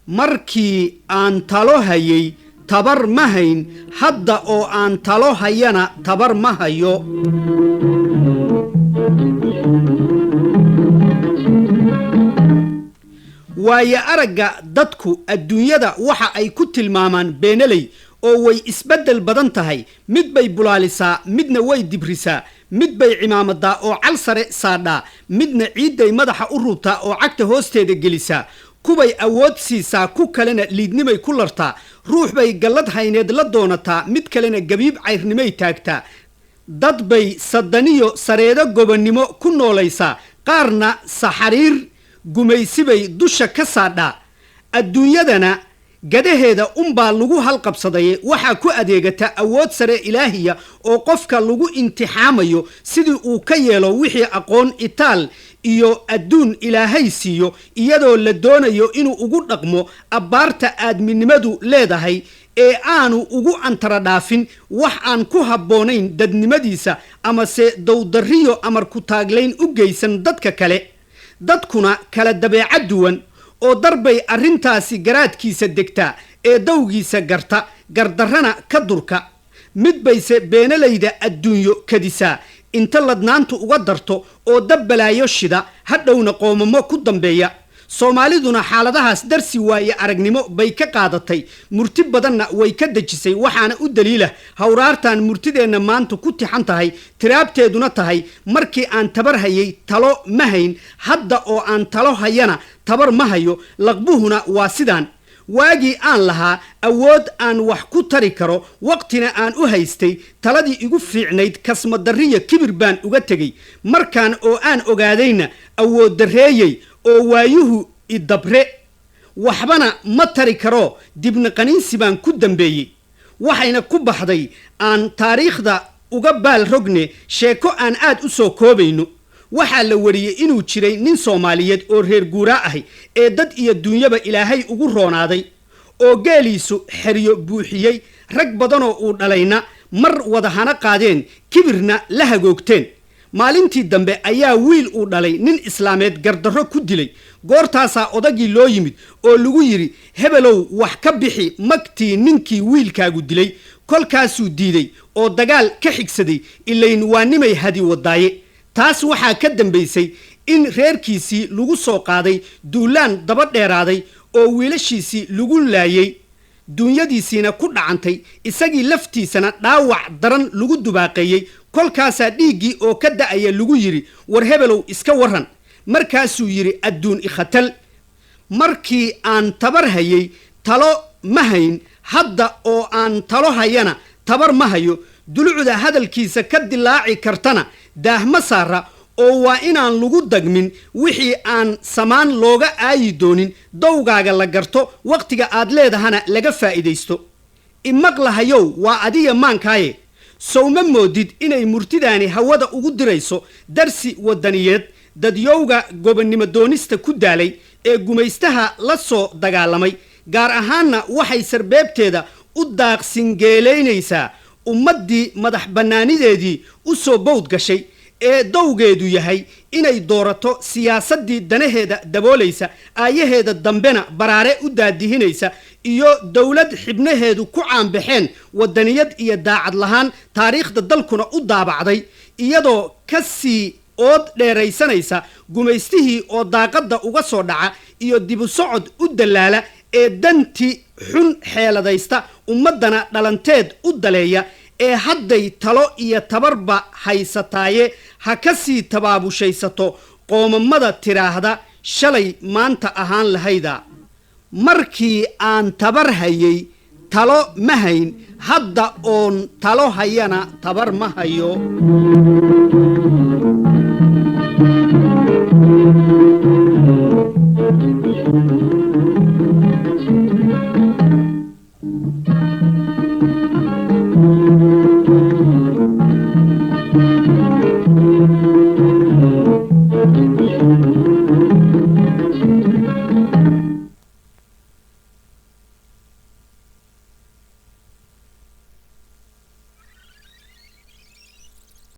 Markii aan talo hayay tabar ma hayn, hadda oo aan talo hayana tabar ma hayo. Waayo aragga dadku adduunyada waxa ay ku tilmaamaan beenaley oo way isbeddel badan tahay. Mid bay bulaalisaa, midna way dibrisaa, mid bay cimaamadaa oo cal sare saadhaa, midna ciidday madaxa u ruubtaa oo cagta hoosteeda gelisaa. Kubay awood siisaa, ku kalena liidnimay ku lartaa. Ruux bay gallad hayneed la doonataa, mid kalena gabiib cayrnimay taagtaa. Dad bay sadaniyo sareedo gobonnimo ku noolaysaa, qaarna saxariir gumaysibay dusha ka saadhaa. Adduunyadana gadaheeda unbaa lagu halqabsadaye waxaa ku adeegata awood sare ilaahiya oo qofka lagu imtixaamayo sidii uu ka yeelo wixii aqoon, itaal iyo adduun Ilaahay siiyo, iyadoo la doonayo inuu ugu dhaqmo abbaarta aadminimadu leedahay ee aanu ugu antara dhaafin wax aan ku habboonayn dadnimadiisa, amase dowdarriyo amar ku taaglayn u geysan dadka kale. Dadkuna kala dabeecad duwan oo darbay arrintaasi garaadkiisa degtaa ee dawgiisa garta, gardarrana ka durka. Mid bayse beenalayda adduunyo kadisaa inta ladnaantu uga darto oo dabbalaayo shida, hadhowna qoomamo ku dambeeya. Soomaaliduna xaaladahaas darsi waaye aragnimo bay ka qaadatay, murti badanna way ka dejisay. Waxaana u daliila hawraartan murtideenna maanta ku tixan tahay, tiraabteeduna tahay: markii aan tabar hayay talo ma hayn, hadda oo aan talo hayana tabar ma hayo. Laqbuhuna waa sidaan: waagii aan lahaa awood aan wax ku tari karo, waqtina aan u haystay, taladii igu fiicnayd kasmadarriya kibir baan uga tegey. Markaan oo aan ogaadayna awood darreeyey oo waayuhu idabre, waxbana ma tari karo, dibna qaniinsi baan ku dambeeyey. Waxayna ku baxday aan taariikhda uga baal rogne sheeko aan aad u soo koobayno. Waxaa la wariyey inuu jiray nin Soomaaliyeed oo reer guuraa ahi ee dad iyo duunyaba Ilaahay ugu roonaaday, oo geeliisu xeryo buuxiyey, rag badanoo uu dhalayna mar wadahana qaadeen, kibirna la hagoogteen. Maalintii dambe ayaa wiil uu dhalay nin islaameed gardarro ku dilay. Goortaasaa odagii loo yimid oo lagu yidhi: "Hebelow, wax ka bixi magtii ninkii wiilkaagu dilay." Kolkaasuu diiday oo dagaal ka xigsaday, ilayn waa nimay hadi wadaaye. Taas waxaa ka dambaysay in reerkiisii lagu soo qaaday duulaan daba dheeraaday oo wiilashiisii lagu laayey, duunyadiisiina ku dhacantay, isagii laftiisana dhaawac daran lagu dubaaqeeyey. Kolkaasaa dhiiggii oo ka da'aya lagu yidhi: "War hebelow, iska warran." Markaasuu yidhi: "Adduun ikhatal, markii aan tabar hayay talo ma hayn, hadda oo aan talo hayana tabar ma hayo." Dulucda hadalkiisa ka dilaaci kartana daah ma saara, oo waa inaan lagu dagmin wixii aan samaan looga aayi doonin. Dowgaaga la garto, wakhtiga aad leedahana laga faa'iidaysto. Imaqlahayow, waa adiya maankaaye, sow ma moodid inay murtidaani hawada ugu dirayso darsi waddaniyeed dadyowga gobonnimo doonista ku daalay ee gumaystaha la soo dagaalamay? Gaar ahaanna waxay sarbeebteeda u daaqsingeelaynaysaa ummaddii madax bannaanideedii u soo bowd gashay ee dowgeedu yahay inay doorato siyaasaddii danaheeda daboolaysa, aayaheeda dambena baraare u daadihinaysa, iyo dowlad xibnaheedu ku caanbaxeen waddaniyad iyo daacad lahaan, taariikhda dalkuna u daabacday, iyadoo ka sii ood dheeraysanaysa gumaystihii oo daaqadda uga soo dhaca iyo dibu socod u dallaala ee danti xun xeeladaysta, ummaddana dhalanteed u daleeya. Ee hadday talo iyo tabarba haysataaye ha ka sii tabaabushaysato qoomamada tiraahda shalay maanta ahaan lahayda. Markii aan tabar hayay talo ma hayn, hadda oon talo hayana tabar ma hayo.